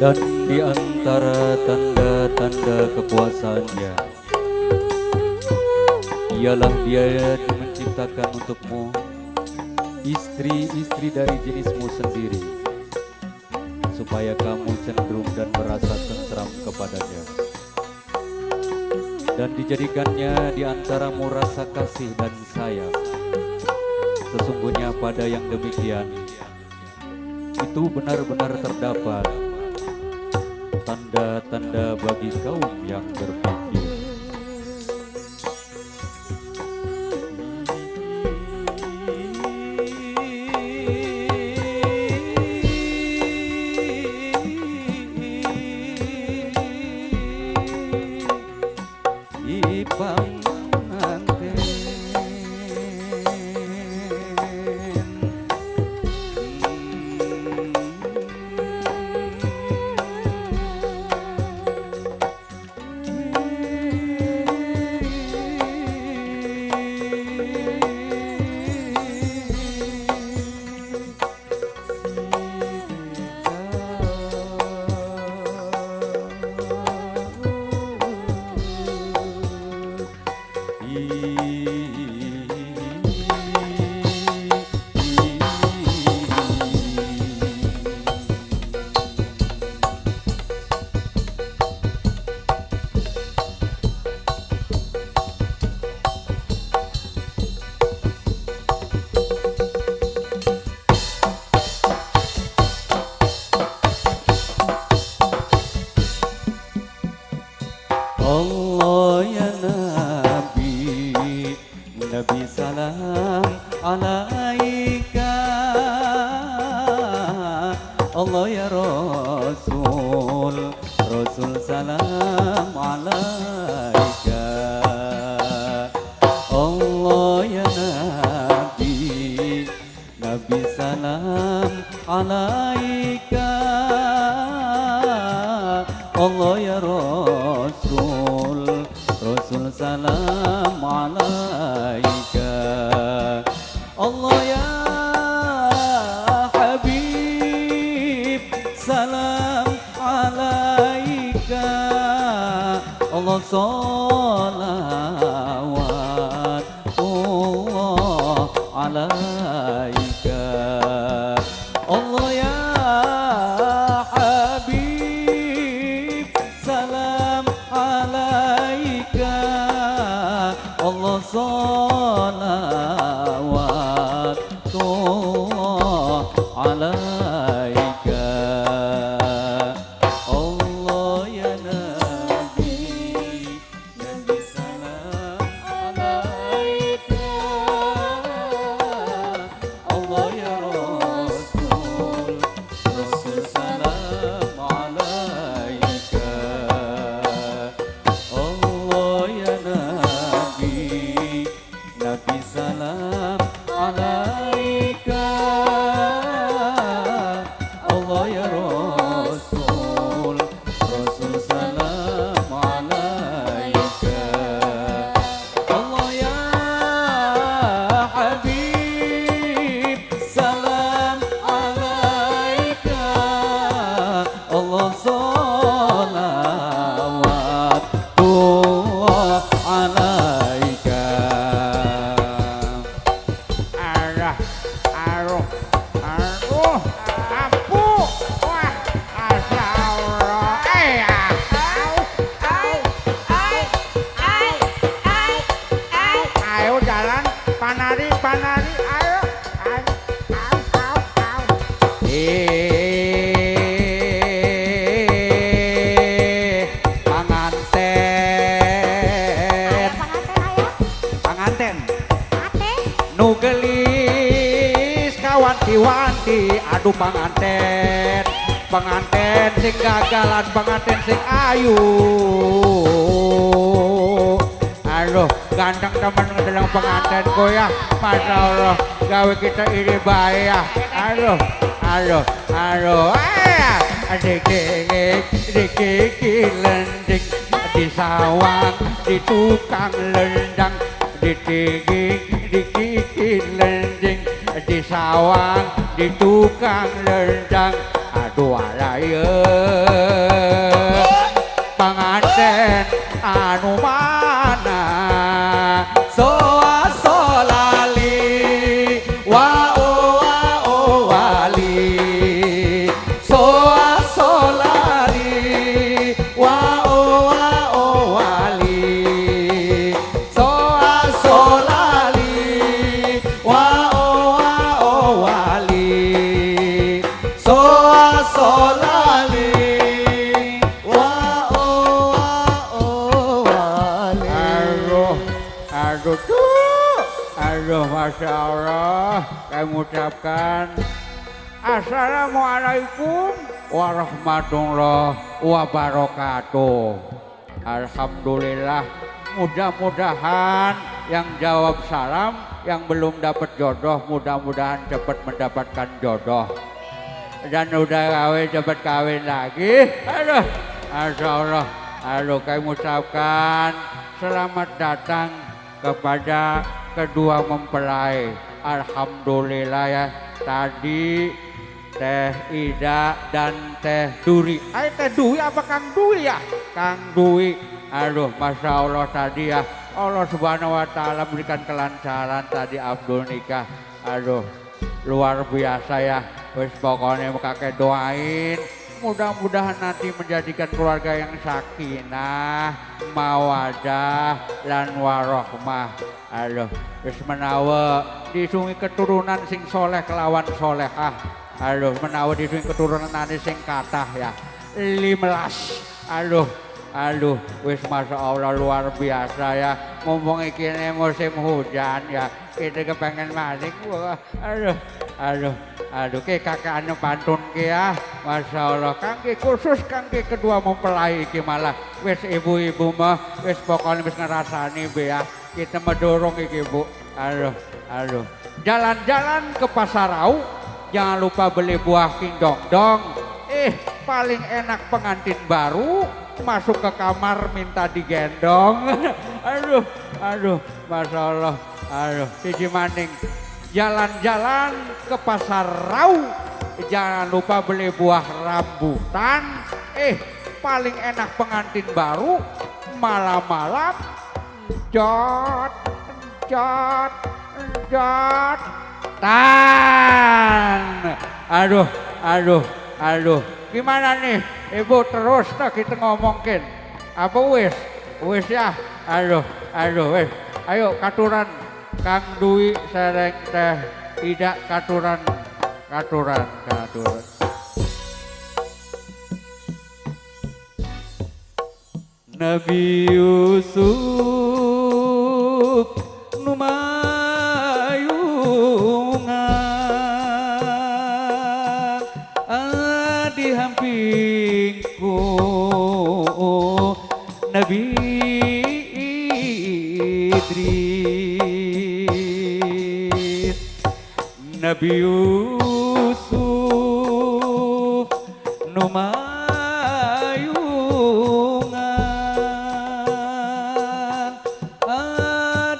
Dan di antara tanda-tanda kekuasaannya ialah dia menciptakan untukmu istri-istri dari jenismu sendiri, supaya kamu cenderung dan merasa tentram kepadanya. Dan dijadikannya di antaramu rasa kasih dan sayang. Sesungguhnya pada yang demikian itu benar-benar terdapat tanda-tanda bagi kaum yang berpikir. Allah ya Nabi, Nabi salam alaika. Allah ya Rasul, Rasul salam alaika. Allah ya Nabi, Nabi salam alaika. Allah ya Rasul, Rasul salam alaika. Allah ya Habib, salam alaika. Allah salawat Allah alaika. Allah ya Habib, salam alaika. Allah salawat Allah alaika. Allah ya Nabi, Nabi salam alaika. Allah ya Rasul, Rasul salam alaika. Allah ya Nabi, Nabi salam alaika. Allah ya Rasul, Rasul salam alaika. Allah ya Habib, salam alaika. Allah salawat Allah alaika. Arah, aruh, aruh, apu, wah, asyaallah, eh, ah, au, au, Ai, ai, ai, ai. Ayo jalan, panari, panari, ayo, au, au, au, au. Eh, panganten, Ayo panganten ayo. Panganten, Ate. Nu gelis kawanti-wanti, aduh panganten, penganten sing gagalan, penganten sing ayu. Aduh, ganteng temen ngedeleng penganten ya, Masya Allah, gawe kita iri bae ya. Aduh, aduh, aduh, ah, dik dik dik lending di sawang, di tukang lendang, di diki lending di sawang, di tukang lendang. Dua ieu panganten anu mana soa solali wa o wa o wali soa solali wa o wa o wali soa solali wa o wa o wali soa solali wa o wa o wali. Aduh, aduh tuh, aduh Masya Allah, saya mengucapkan Assalamualaikum warahmatullahi wabarakatuh. Alhamdulillah, mudah-mudahan yang jawab salam, yang belum dapat jodoh, mudah-mudahan cepat mendapatkan jodoh. Dan udah kawin, cepat kawin lagi. Aduh, Masya Allah. Aduh, kami mengucapkan selamat datang kepada kedua mempelai. Alhamdulillah ya, tadi Teh Ida dan Teh Duri. Ayo Teh Dwi apa Kang Dwi ya? Kang Dwi. Aduh, Masya Allah tadi ya. Allah Subhanahu wa Ta'ala berikan kelancaran tadi Abdul nikah. Aduh, luar biasa ya. Wis pokoknya kakek doain mudah-mudahan nanti menjadikan keluarga yang sakinah, mawadah, lan warohmah. Aduh, wis menawa disungi keturunan sing soleh kelawan solehah. Aduh, menawa disungi keturunan sing kathah ya. 15. Aduh, aduh, wis Masya Allah luar biasa ya. Mumpung iki musim hujan ya, kita kepengen maling. Wah, aduh, aduh, aduh, ke kakak anu pantun ke ya. Masya Allah, kangge khusus kangge kedua mempelai iki malah. Wis ibu-ibu mah, wis pokoknya wis ngerasani be ya. Kita mendorong iki bu. Aduh, aduh. Jalan-jalan ke Pasar Rau, jangan lupa beli buah king dong dong. Paling enak pengantin baru masuk ke kamar minta digendong. Aduh, aduh, Masya Allah. Aduh, siji maning. Jalan-jalan ke Pasar Rau, jangan lupa beli buah rambutan. Paling enak pengantin baru malam-malam jot, jot, jot, tan. Aduh, aduh, aduh. Gimana nih, Ibu terus tak kita ngomongin. Apa wis? Wis ya. Aduh, aduh, wis. Ayo katuran Kang Dwi sareng Teh Ida katuran, katuran, katuran. Nabi Yusuf numayungan di hampingku Nabi Idris. Nabi Yusuf numayungan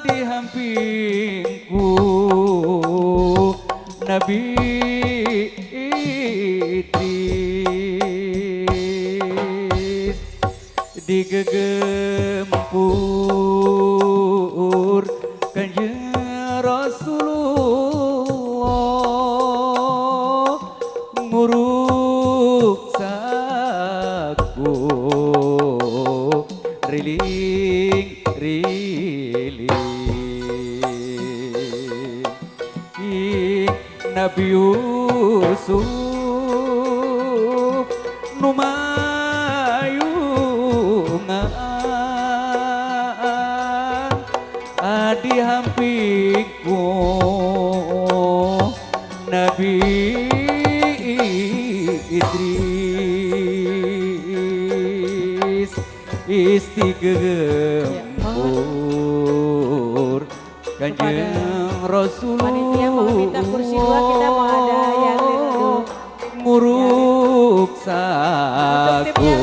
di hampingku Nabi Idris. Digegempur Kanjeng Rasulullah nguruk saku riling riling. Nabi Yusuf numayungan di hampingku Nabi Idris. Istigempur Kanjeng Rasulullah. Panitia mau minta kursi dua, kita mau ada yang dulu. Muruk saku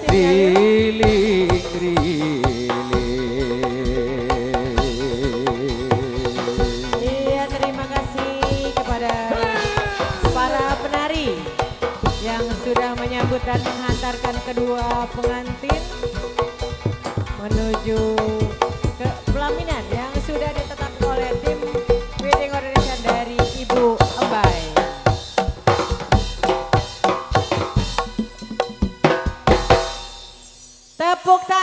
riling riling. Iya, terima kasih kepada para penari yang mengantarkan kedua pengantin menuju ke pelaminan yang sudah ditetapkan oleh tim wedding organizer dari Ibu Embay. Tepuk tangan.